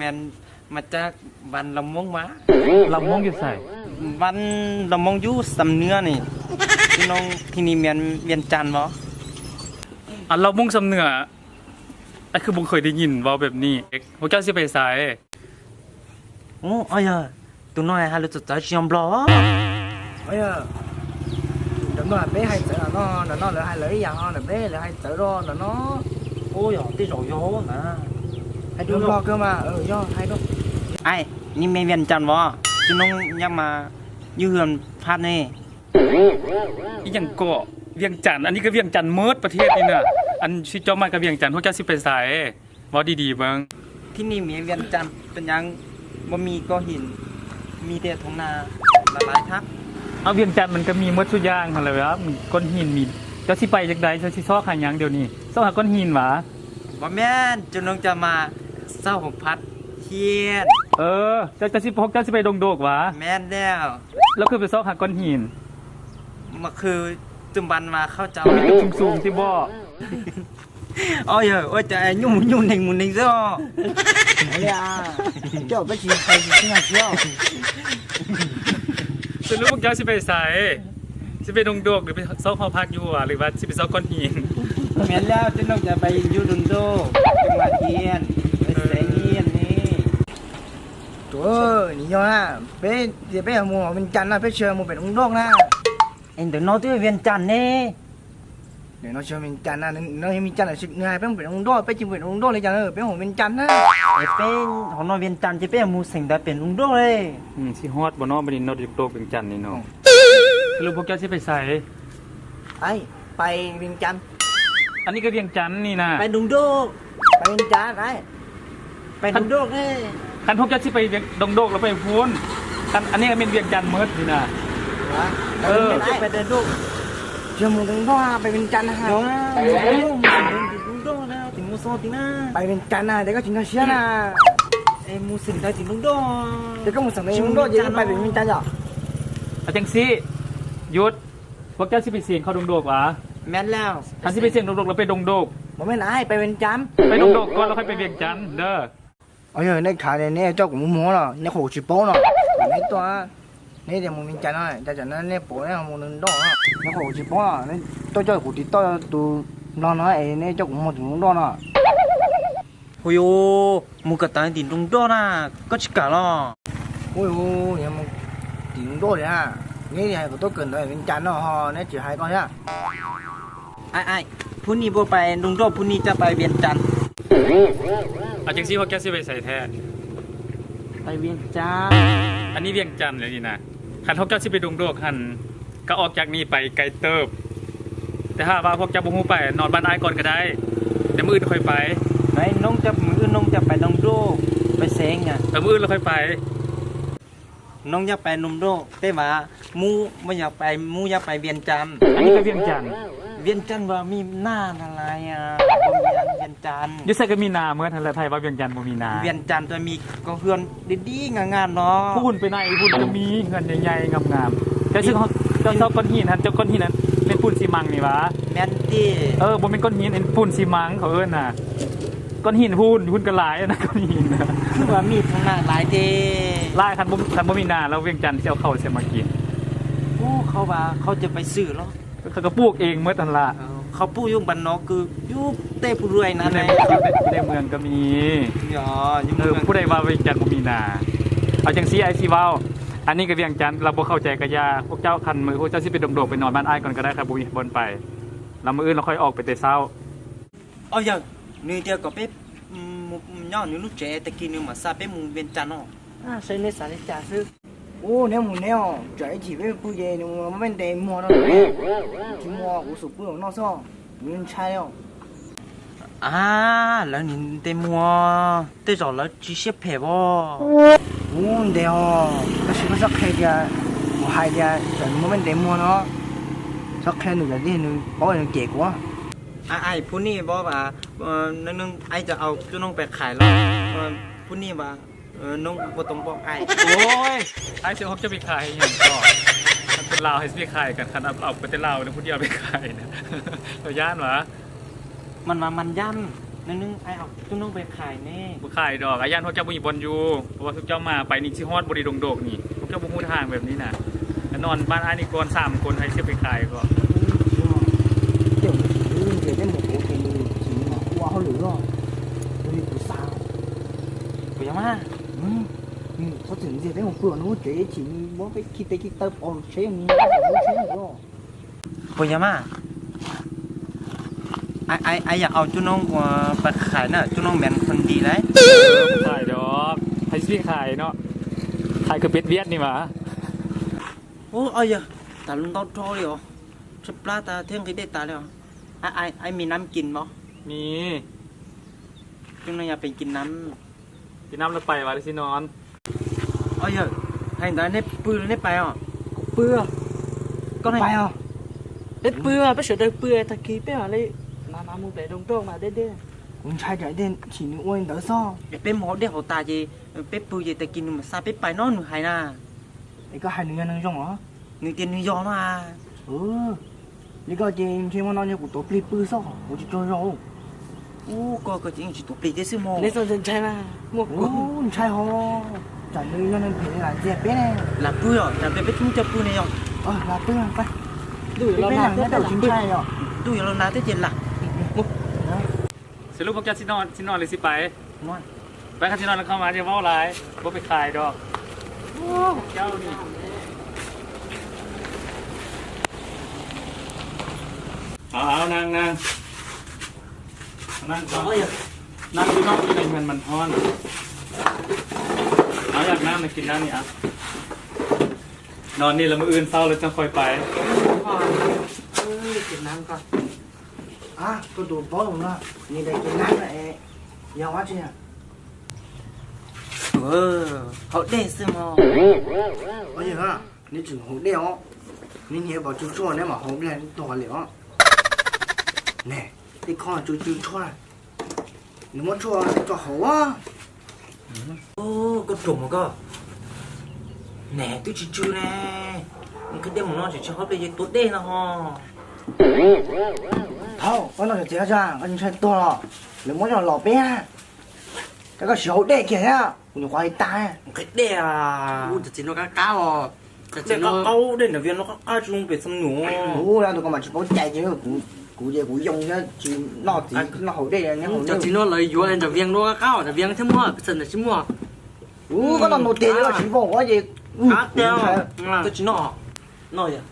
ແມ່ນມາຈາກບ້ານລຳມ່ວງມາ. ລຳມ່ວງຢູ່ໃສ? ບ້ານລຳມ່ວງຢູ່ຊຳເໜືອນີ້. ພີ່ນ້ອງ ທີ່ນີ້ແມ່ນວຽງຈັນບໍ່? ອັນລຳມ່ວງຊຳເໜືອ ອ້າຍຄືບໍ່ເຄີຍໄດ້ຍິນເວົ້າແບບນີ້. ພວກເຈົ້າຊິໄປໃສ? ໂອ້ ອາຍ ໂຕນ້ອຍຫາເລີຈະໃຈຊິຍອມບລັອກ. ອາຍ ໂຕນ້ອຍເປ້ໃຫ້ໃຈລະເນາະ ນະເນາະ ເລີໃຫ້ເລີອີ່ຫຍັງເນາະ ເປ້ເລີໃຫ້ໃຈລະເນາະ. ໂອ້ຍ ຕິເຈົ້າໂຍນະ ໃຫ້ດູບລັອກເກີມາ. ເອີ ໂຍ ໃຫ້ດູ. ອ້າຍ ນີ້ແມ່ນວຽງຈັນບໍ່? ຈຸນ້ອງຢາກມາຢູ່ເຮືອນພັກນີ້. ອີ່ຫຍັງເກາະ ວຽງຈັນ? ອັນນີ້ກໍວຽງຈັນໝົດປະເທດນີ້ນະ. ອັນຊິເຈາະມາກໍວຽງຈັນ. ພວກເຈົ້າຊິໄປໃສ? ເວົ້າດີໆເບິ່ງ. ທີ່ນີ້ແມ່ນວຽງຈັນ ເປັນຫຍັງບໍ່ມີກ້ອນຫີນ ມີແຕ່ທົ່ງນາລະລາຍທັບ. ເອົາ ວຽງຈັນມັນກໍມີໝົດສູ່ຢ່າງຫັ້ນແຫຼະ ແບບວ່າມີກ້ອນຫີນມີ. ເຈົ້າຊິໄປຈັ່ງໃດ? ເຈົ້າຊິຊອກຫາຫຍັງດຽວນີ້? ຊອກຫາກ້ອນຫີນຫວາ? ບໍ່ແມ່ນ ຈຸນ້ອງຈະມາເຊົ່າຫ້ອງພັກຮຽນ. ເອີ ເຈົ້າ ເຈົ້າຊິ ພວກເຈົ້າຊິໄປດົງໂດກຫວາ? ແມ່ນແລ້ວ. ແລ້ວຄືໄປຊອກຫາກ້ອນຫີນ? ມັນຄືຈຸມບັນວ່າເຂົາເຈົ້າມີຕຶກສູງໆຕິບໍ່? ໂອ້ຍ ໂອ້ຍ ຈະຫຍຸ້ງຫຍຸ້ງເນັ່ງໝູເນັ່ງຊະ. ເຈົ້າໄປຊິໄປຊິຊິງາຊຽວ. ສະຫຼຸບພວກເຈົ້າຊິໄປໃສ? ຊິໄປດົງໂດກ ຫຼືໄປຊອກຫໍພັກຢູ່ຫວາ ຫຼືວ່າຊິໄປຊອກກ້ອນຫີນ? ແມ່ນແລ້ວ ຈຸນ້ອງຈະໄປຢູ່ດົງໂດກ ຈັງຫວັດຮຽນ ໄປແສງຮຽນນີ້. ໂອ້ຍ ນີ້ຍ້ອນນະ ເປ້ ເປັນເປັນໝູວຽງຈັນນະ ເປັນເຊື້ອໝູເປັນດົງໂດກນະ. ເອັນເດີນອດວຽງຈັນເດ້. ເດີນອດວຽງຈັນນະ ເດີນອດວຽງຈັນນະ ເປັນຫົວໜ້າວຽງຈັນນະ ເປັນຫົວໜ້າວຽງຈັນນະ. ເປັນຫົວໜ້າວຽງຈັນ ຈະເປັນໝູ່ເສັງໄດ້ເປັນລຸງໂດກເລີຍ. ອືມ ຊິຮອດບໍ່ເນາະ ບັດນີ້ເນາະ ເປັນລຸງໂດກວຽງຈັນນີ້ເນາະ. ສະຫຼຸບພວກເຈົ້າຊິໄປໃສ? ໄປ ໄປວຽງຈັນ. ອັນນີ້ກໍວຽງຈັນນີ້ນະ. ໄປດົງໂດກ ໄປວຽງຈັນ ໄປ ໄປດົງໂດກເດ້. ຄັນພວກເຈົ້າຊິໄປວຽງດົງໂດກແລ້ວໄປພຸ້ນ. ຄັນອັນນີ້ກໍແມ່ນວຽງຈັນໝົດນີ້ນະ. ເອີ ໄປດົງໂດກ ຈະໝູ່ດົງໂດກ ໄປວຽງຈັນນະ. ໄປວຽງຈັນນະ ແຕ່ກໍຊິງເຊຍນະ. ເອີ ໝູ່ສັງໄດ໋ຕິລຸງໂດກ ແຕ່ກໍໝູ່ສັງໄດ໋ຕິລຸງໂດກ ຈະໄປວຽງຈັນເນາະ. ເອົາຈັ່ງຊີ້ ຢຸດ ພວກເຈົ້າຊິໄປສຽງເຂົ້າດົງໂດກຫວາ? ແມ່ນແລ້ວ. ຄັນຊິໄປສຽງດົງໂດກແລ້ວໄປດົງໂດກ. ບໍ່ແມ່ນອ້າຍ ໄປວຽງຈັນ. ໄປດົງໂດກກ່ອນແລ້ວຄ່ອຍໄປວຽງຈັນເດີ. ເອີ ໃນຂາໃນເຈົ້າກໍໝູເນາະ ໃນໂຄຊິໂປເນາະ ໃນຕົວ ໃນເດໝູວຽງຈັນເນາະ ຈາກນັ້ນໃນໂປໃນໝູດົງໂດກເນາະ ໃນໂຄຊິໂປເນາະ ໃນໂຕເຈົ້າກູຕິໂຕຕູນອນເນາະ ໃນເຈົ້າກໍໝູເຖິງດົງໂດກເນາະ. ໂອ້ຍ ໝູກະຕາຍຕິລຸງໂດກນະ ກໍຊິກະລອ. ໂອ້ຍ ໂອ້ຍ ໝູຕິລຸງໂດກເດນະ ນີ້ໃຫ້ກໍໂຕເກີນໄປວຽງຈັນເນາະ ໃນຈິໃຫ້ກ່ອນເດ. ອ້າຍໆ ຜູ້ນີ້ບໍ່ໄປດົງໂດກ ຜູ້ນີ້ຈະໄປວຽງຈັນ. ເອົາຈັ່ງຊີ້ ພວກເຈົ້າຊິໄປໃສແທ້? ໄປວຽງຈັນ. ອັນນີ້ວຽງຈັນແລ້ວນີ້ນະ. ຄັນພວກເຈົ້າຊິໄປດົງໂດກຫັ້ນ ກໍອອກຈາກນີ້ໄປໄກເຕີບ. ແຕ່ຖ້າວ່າພວກເຈົ້າບໍ່ຮູ້ໄປ ນອນບ້ານອ້າຍກ່ອນກໍໄດ້ ແຕ່ມື້ອື່ນຄ່ອຍໄປ. ໄປ ນ້ອງຈະ ມື້ອື່ນນ້ອງຈະໄປດົງໂດກ ໄປແສງຫຍັງ. ເອີ ມື້ອື່ນລະຄ່ອຍໄປ. ນ້ອງຢາກໄປດົງໂດກ ແຕ່ວ່າໝູ່ບໍ່ຢາກໄປ ໝູ່ຢາກໄປວຽງຈັນ. ອັນນີ້ກໍວຽງຈັນ. ວຽງຈັນວ່າມີນາຫຼາຍໆ ອ່າ ບໍ່ມີອັນວຽງຈັນ. ຢູ່ໃສກໍມີນາໝົດຫັ້ນແຫຼະ ໃຜວ່າວຽງຈັນບໍ່ມີນາ? ວຽງຈັນຕົວະມີກໍເຮືອນດີໆງາມໆເນາະ. ພຸ້ນໄປໃນພຸ້ນກໍມີເຮືອນໃຫຍ່ໆງາມໆ. ແຕ່ເຈົ້າຊອກກ້ອນຫີນຫັ້ນ ເຈົ້າກ້ອນຫີນຫັ້ນແມ່ນປູນຊີມັງນີ້ຫວາ? ແມ່ນຕິ. ເອີ ບໍ່ແມ່ນກ້ອນຫີນ ເປັນປູນຊີມັງເຂົາເອີ້ນນະ. ກ້ອນຫີນພຸ້ນ ພຸ້ນກໍຫຼາຍນະ ກ້ອນຫີນນະ. ຄືວ່າມີທັງນາຫຼາຍເດ້. ຫຼາຍ ຄັນບໍ່ ຄັນບໍ່ມີນາແລ້ວວຽງຈັນຊິເອົາເຂົ້າໃສມາກິນ? ໂອ້ ເຂົາວ່າເຂົາຈະໄປຊື້ເນາະ. ເຂົາກໍປູກເອງໝົດຫັ້ນລະ. ເອີ ເຂົາປູກຢູ່ບ້ານນອກ ຄືຢູ່ແຕ່ຜູ້ລວຍນັ້ນແຫຼະ. ຢູ່ໃນ ຢູ່ໃນເມືອງກໍມີ. ເອີ ຜູ້ໃດວ່າວຽງຈັນບໍ່ມີນາ? ເອົາຈັ່ງຊີ້ ອ້າຍຊິເວົ້າ ອັນນີ້ກໍວຽງຈັນ ລາວບໍ່ເຂົ້າໃຈກໍຢ່າ. ພວກເຈົ້າ ຄັນມື້ພວກເຈົ້າຊິໄປດົງໂດກ ໄປນອນບ້ານອ້າຍກ່ອນກໍໄດ້ ຄັນບໍ່ມີບ່ອນໄປ. ລະມື້ອື່ນລາວຄ່ອຍອອກໄປແຕ່ເຊົ້າ. ເອົາຢ່າງ ໜຶ່ງດຽວກໍເປັນ ອືມ ໝູ່ ໝູ່ຍ້ອນໜຶ່ງລູກເຈ ແຕ່ກີ້ໜຶ່ງມາຊາເປັນໝູ່ວຽງຈັນເນາະ. ອາ ໃສ່ເນສານິຈາຊຶກ. ໂອ້ ແນວໝູແນວ ຈອຍຖີ່ເປັນຜູ້ໃຫຍ່ ມາແມ່ນແຕ່ໝວກເນາະ. ທີ່ໝວກ ໂອ ສຸປຶ້ງນອກຊອກ ມັນໃຊ່ແລ້ວ. ອາ ແລ້ວນີ້ແຕ່ໝວກ ແຕ່ຈອຍລາວຊິເຊຍແຜບໍ່? ໂອ້ ແນວ ກໍຊິມາຊອກແຂກດຽວ ບໍ່ໃຫ້ດຽວ ຈອຍບໍ່ແມ່ນແຕ່ໝວກເນາະ. ຊອກແຂກໜຶ່ງດຽວນີ້ ໜຶ່ງ ເວົ້າໜຶ່ງເຈກວ່າ. ອ້າຍ ຜູ້ນີ້ບອກວ່າ ເອີ ໜຶ່ງ ອ້າຍຈະເອົາຈຸນ້ອງໄປຂາຍແລ້ວ ເອີ ຜູ້ນີ້ວ່າ ເອີ ນ້ອງບໍ່ຕ້ອງບອກອ້າຍ. ໂອ້ຍ ອ້າຍຊິເອົາເຈົ້າໄປຂາຍຫຍັງເກາະ? ຄັນຄົນລາວໃຫ້ຊິໄປຂາຍກັນ ຄັນເອົາ ເອົາໄປແຕ່ລາວຜູ້ດຽວໄປຂາຍນະ ເຈົ້າຢ້ານຫວາ? ມັນວ່າມັນຢ້ານ ໜຶ່ງໆ ອ້າຍເອົາຈຸນ້ອງໄປຂາຍແດ່. ບໍ່ຂາຍດອກ ອ້າຍຢ້ານພວກເຈົ້າບໍ່ມີບ່ອນຢູ່ ເພາະວ່າພວກເຈົ້າມາໄປນີ້ຊິຮອດບໍ່ໄດ້ດົງໂດກນີ້ ພວກເຈົ້າບໍ່ຮູ້ທາງແບບນີ້ນະ ກະນອນບ້ານອ້າຍນີ້ກ່ອນສາມຄົນ ໃຜຊິໄປຂາຍກໍ. ບໍ່ຢ່າມາ ອ້າຍ ອ້າຍຢາກເອົາຈຸນ້ອງໄປຂາຍນະ ຈຸນ້ອງແມ່ນຄົນດີໄດ໋. ຂາຍດອກ ໃຜຊິຂາຍເນາະ ຂາຍຄືເປັດຫວຽດນີ້ຫວາ. ໂອ້ ເອົາຢາ ຕາລຸງເຕົາໂຕເລີຍ ສະປາຕາເທິງຄືເດຕາເລີຍ. ອ້າຍ ອ້າຍ ອ້າຍມີນ້ຳກິນບໍ່? ມີ ຈັ່ງໜ້ອຍຢາກໄປກິນນ້ຳ. ກິນນ້ຳແລ້ວໄປຫວາ ຫຼືຊິນອນ? ເອົາຢາ ໃຫ້ຕາເນັດປືເນັດໄປເອົາ ປືເອົາ ກໍໄປເອົາ ເປັດປືເອົາ ໄປເສີດເດີປືຕະກີ້ເປັດເອົາເລີຍ ມາ ມາໝູ່ແປດົງໂຕກມາເດ້ໆ. ມັນໃຊ້ໄດ້ເດ້ ຊິໜຶ່ງອ້ວນເດີຊໍ ເປັດໝໍເດ້ເຮົາຕາເຈ ເປັດປືເຈຕະກີ້ໜຶ່ງມາຊາເປັດໄປເນາະ ໜຶ່ງໄຫນາ. ເອກະໃຫ້ໜຶ່ງຢ່າງໜຶ່ງຈອງເນາະ ໜຶ່ງຕຽນໜຶ່ງຢອງເນາະ. ເອີ ນີ້ກໍຈິງທີ່ມານອນຢູ່ ກູຕົວປລີດປືຊອກ ກູຈິຕົວຢອງ. ໂອ້ ກໍ ກໍຈິງຈິຕົວປລີດເດ້ຊືມໍ ເລຍສົນໃຈມາໝວກ ໂອ້ ໃຊ່ຮອ ຈັນນີ້ນອນເປັນຫຼາຍເຈັບເປັນແນ່ ຫຼາຍປືເນາະ ຈັນເປັນໄປທຸກຈັບປືແນ່ຍອງ. ເອີ ຫຼາຍປືໄປ ດູຢ່າລອນາເຕັດເຈັນລະ ດູຢ່າລອນາເຕັດເຈັນລະ. ສະຫຼຸບພວກເຈົ້າຊິນອນ ຊິນອນຫຼືຊິໄປ? ນອນ ໄປ ຄັນຊິນອນແລ້ວເຂົ້າມາ ຢ່າເວົ້າຫຼາຍ ບໍ່ໄປຂາຍດອກ. ໂອ້ ພວກເຈົ້ານີ້ ເອົາ ເອົາ ນັ່ງ ນັ່ງ ນັ່ງກ່ອນ ນັ່ງຢູ່ນອກ ຢູ່ໃນເຮືອນມັນຮ້ອນ. ເອົາ ຢາກນ້ຳນະ ກິນນ້ຳນີ້ ເອົາ ນອນນີ້ລະ ມື້ອື່ນເຊົ້າລະຈັ່ງຄ່ອຍໄປ. ເອີ ກິນນ້ຳກ່ອນ. ອ່ະ ໂຕໂຕເບົານະ ນີ້ໄດ້ກິນນ້ຳລະເອ ຢ່າວ່າຈະຫຍັງ. ເອີ ເຮົາເດ້ຊືມໍ ເອີ ນີ້ຈະເຮົາເດ້ເນາະ ນີ້ເຮັດບໍ່ຈຸໂຈແນ່ມາເຮົາແລ່ນຕໍ່ເລີຍເນາະ. ແນ່ ຕິດຄໍຈຸຈຸໂຈ ນີ້ມາໂຈຈອກເຮົາວະ. ໂອ້ ກໍຕົງມາກໍ ແນ່ ຕຸຈິຈູແນ່ ມັນຄືເດ້ມານອນຊິເຮັດເປັນໂຕເດ້ນະຮອ. ເທົ່າ ວ່ານອນຊິເຮັດຈັ່ງ ກໍຊິໃຊ້ຕົວເນາະ ຫຼືມາຈອກຫຼໍເປ້ ແລ້ວກໍຊິເຮົາເດ້ແກ່ ກູຄວາຍຕາຍ ມັນຄືເດ້ອະ. ອູ ຈະຈິນວ່າກ້າວ ກະເຈົ້າເດ້ນະ ວຽນເນາະ ກະເຈົ້າຈຸງເປັນສຳນວນ. ໂອ້ ແລ້ວໂຕກໍມາຊິເຂົ້າໃຈເດີ ກູ ກູເດ ກູຍົງເດີ ຊິນອກ ຊິນອກເຮົາເດ້ ເຈົ້າຊິນອກເລີຍຢູ່ ອັນດາວຽງເນາະ ກະເຈົ້າ ດາວຽງເທື່ອໝໍ ເປັນສັນນະຊິໝໍ. ໂອ້ ກໍຕ້ອງໂນເຕເດີ ຊິບອກວ່າເດ ກະເຈົ້າ ກະຊິນອກ ນອກຢາ.